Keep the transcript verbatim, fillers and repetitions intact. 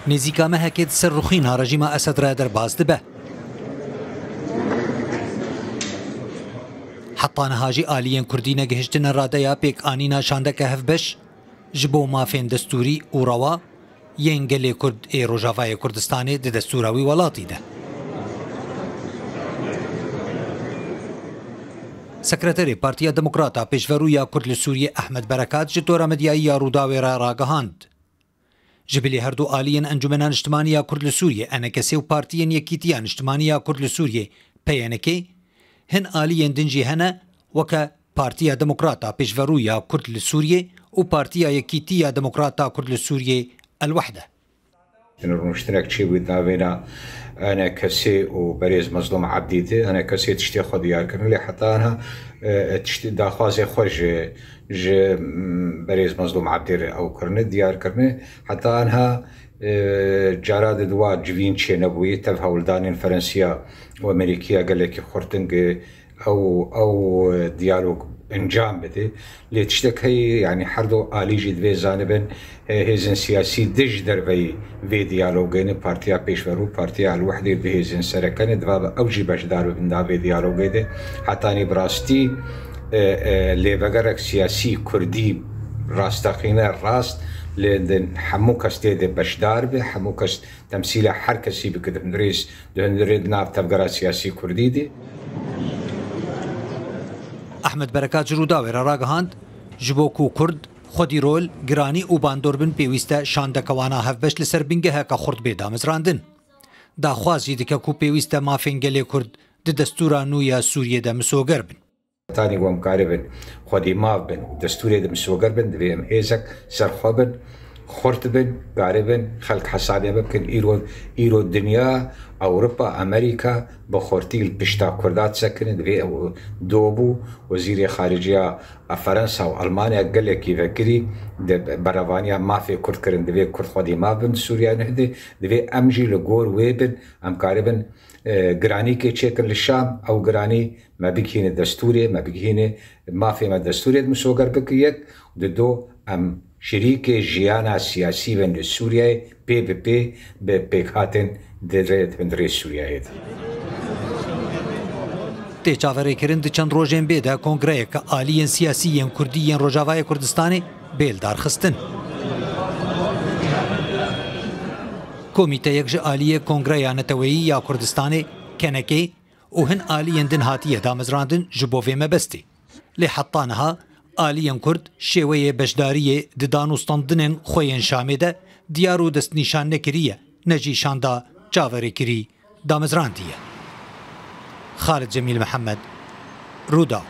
Nêzîka mehekê di ser rûxîna rejîma Esed re derbas dibe. Heta niha jî aliyên kurdî negihiştine radeya pêkanîna şandeke hevbeş ji bo mafên destûrî û rewa yên gelê kurd ê Rojavayê Kurdistanê di destûra wî welatî de. Sekreterê Partiya Demokrata Pêşverû ya Kurd li Sûriyê Ehmed Berekat ji tora medyayî ya Rûdawê re ragihand. Ji bilî herdu aliyên Encûmena Niştimanî ya Kurd li Sûriyê, ENKSê, û Partiyên Yekîtiya Niştimanî ya Kurd li Sûriyê, PYNKê, hin aliyên din jî hene, weke Partiya Demokrata Pêşverû ya Kurd li Sûriyê û Partiya Yekîtiya Demokrata Kurd li Sûriyê, El-Wehde. Rûniştinek çêbû di navêna ENKSê û berêz Mezlûm Ebdî de. ENKSê tiştê xwe diyar kirin, lê heta niha, e, tiştê daxwazê xwe ji, ji, m, berêz Mezlûm Ebdî re ew kirine, diyar kirine. Heta niha, e, cara di dua civîn çênebûyî, tev hewldanên Ferensiya û Amerîkiya gelekî xurtin, e, ew, ew diyalog encam bide. Lê tiştek heye, yanî herdu alî jî divê zanibin, e, hêzên siyasî di ji derveyî vê diyalogê ne, Partiya Pêşverû, Partiya El-Wehdê dihêzin sereke ne, diva ew jî beşdar bibin da vê diyalogê de. Hetanî bi rastî, e, e, lêvegerek siyasî kurdî rasteqîne, rast, lê di hemû kes tê de beşdar be, hemû kes temsîla her kesî bike di hundirê, di hundirê di nav tevgera siyasî kurdî de. Ehmed Berekat ji Rûdawê re ragihand, ji bo ku kurd xwedî rol, giranî û bandor bin, pêwîst e şandeke wana hevbeş li ser bingeheke xurt bê damezrandin. Daxwaz jî dike ku pêwîst e mafên gelê kurd di destûra nû ya Sûriyê de misoger bin. Tanî ku em karibin xwedî mav bin û destûrê de misoger bin, divê em hêzek ser xwe bin, xurt bin, karibin xelk hesabê me bikin. Îro, îro dinya, Ewropa, Amerîka bi xurtî li pişta Kurda disekinin. Divê ew do bû, Wezîrê Xariciya Ferensa û Elmanya gelekî vekirî di berevaniya mafê Kurd kirin. Divê Kurd xwedî mav bin di Sûriya Nuh de. Divê em jî li gor wê bin, em karibin, e, giranîkê çêkin li Şam, ew giranî me bigihîne destûrê, me bigihîne mafê me destûrê de misoger bike yek, di do em şirîkê jiyana siyasî bin li Sûriyeyê, pê bi pê bi pêkhatin di rê, di hundirê Sûriyeyê de. Tê çaverêkirin di çend rojên bê de kongreyeke aliyên siyasî yên kurdî yên Rojavayê Kurdistanê bê lidarxistin. Komîteyek ji aliyê Kongreya Neteweyî ya Kurdistanê, kenekê, û hin aliyên din hatiye damezrandin ji bo vê mebestê. Lê heta niha aliyên Kurd şêweyê beşdariyê di danûstandinên xwe yên Şamê de diyar û destnîşan nekiriye, ne jî şanda çaverêkirî damezrandiye. Xalid Cemîl Mihemed, Rûdaw.